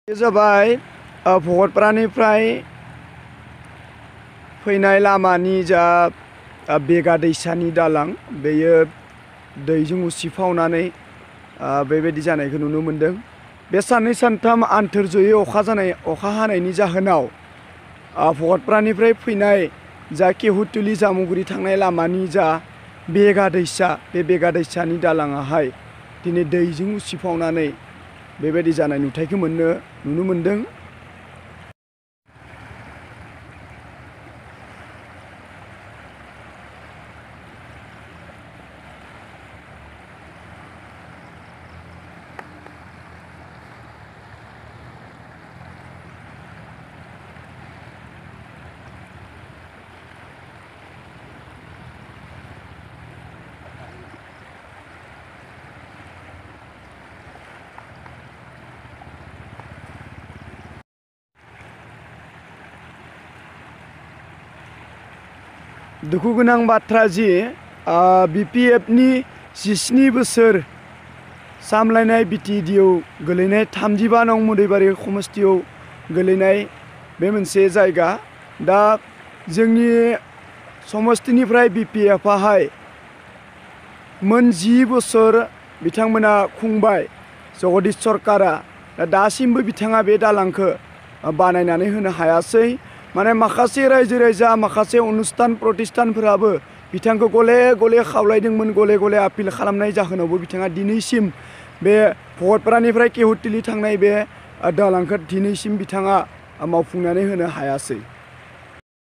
जाबाय भगतपारानिफ्राय फैनाय लामानि जा बेगा दैसानि दालां बेयो दैजों उसिफावनानै बेबायदि जानायखौ नुनो मोनदों। बे साननै सानथाम आन्थोरजयै अखा हानायनि जाहोनाव भगतपारानिफ्राय फैनाय जा केहुटुलि जामुगुरि थांनाय लामानि जा बेगा दैसा बे बेगा दैसानि दालाङाहाय दिनै दैजों उसिफावनानै बेबायदि जानाय नुथायखौ नुनो मोनदों। दुखु गोनां बाथ्रा जि BPFनि 17 बोसोर सामलायनाय BTDआव गोलैनाय 35 नं मुदैबारि समस्थियाव गोलैनाय बे मोनसे जायगा। दा जोंनि समस्थिनिफ्राय BPFआहाय मोन 10 बोसोर बिथांमोना खुंबाय जगदीश सरकारा। दासिमबो बिथाङा बे दालांखौ बानायनानै होनो हायासै। माने माखासे रायजो राजा माखासे अनुस्थान प्रतिष्ठानफोराबो बिथांखौ गले गले खावलायदोंमोन, गले गले आपिल खालामनाय जाहोनावबो बिथाङा दिनैसिम बे भगतपारानिफ्राय केहुटुलि थांनाय बे दालांखौ दिनैसिम बिथाङा मावफुंनानै होनो हायासै।